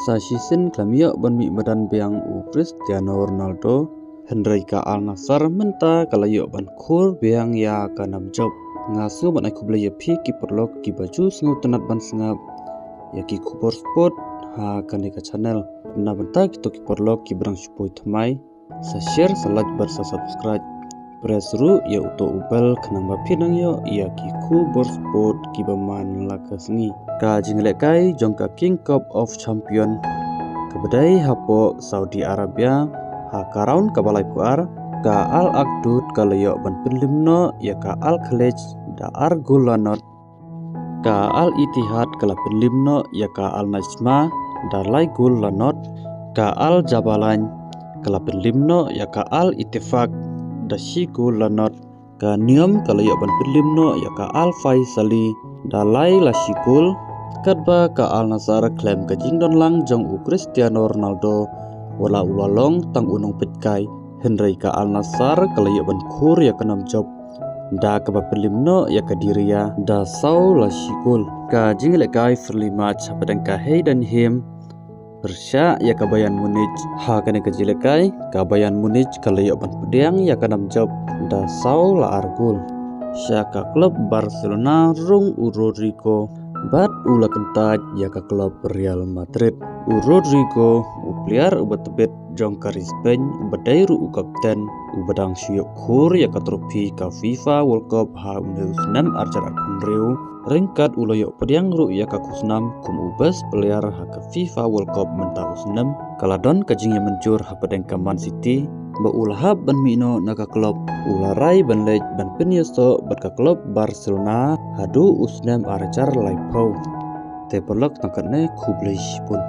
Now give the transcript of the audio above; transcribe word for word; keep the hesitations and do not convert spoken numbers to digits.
Sa shisien khlem ïoh ban mih madan biang u Cristiano Ronaldo, hynrei ka Al Nassr mynta ka la ïoh ban khur biang ïa ka nam jop. Nga sngew ban ai khublei ïa phi ki paralok kiba ju sngewtynnat ban sngap ïa ki khubor sport ha kane ka channel. Na bynta kito ki paralok kiba dang shu poi thymmai, sa share, sa like bad sa subscribe. Press ruh ïa uto u bell khnang ba phin nang ïoh ïa ki khubor sport kiba man la ka sngi. Ka jinglehkai jong ka King Cup of Champion kaba dei hapoh Saudi Arabia, ha ka round kaba laiphew ar, ka Al Akhdud ka la ïoh ban pynliem noh ïa ka Al Khaleej da ar gol la not. Ka Al Ittihad ka la pynliem noh ïa ka Al Najma da lai gol la not. Ka Al Jabalain ka la pynliem noh ïa ka Al Ittifaq da shi gol la not. Ka Neom ka la ïoh ban pynliem noh ïa ka Al Faisali da lai la shi gol. Katba ka Al Nassr khlem ka jingdon lang jong u Cristiano Ronaldo, wat la u la long tang u nongpeitkai, hynrei ka Al Nassr ka la ïoh ban khur ïa ka nam jop da kaba pynliem noh ïa ka Diriyah da saw la shi gol. Ka jinglehkai friendly match hapdeng ka Heidenheim pyrshah ïa ka Bayern Munich. Ha kane ka jinglehkai, ka Bayern Munich ka la ïoh ban pdiang ïa ka nam jop da saw la ar gol. Sha ka klub Barcelona rung u Rodrygo bad u la kyntait ïa ka klub Real Madrid. U Rodrygo, u player uba tbit jong ka ri Spain, uba dei ruh u kapten, uba dang shu ïoh khur ïa ka trophy ka FIFA World Cup ha une u snem arhajar arphew hynriew, ryngkat u la ïoh pdiang ruh ïa ka khusnam kum u best player ha ka FIFA World Cup mynta u snem, ka la don ka jingïamynjur hapdeng ka Man City ba u la hap ban mih noh na ka klub. U la rai ban leit ban pynïasoh bad ka klub Barcelona haduh u snem arhajar laiphew. Te paralok, tang katne, khublei shibun.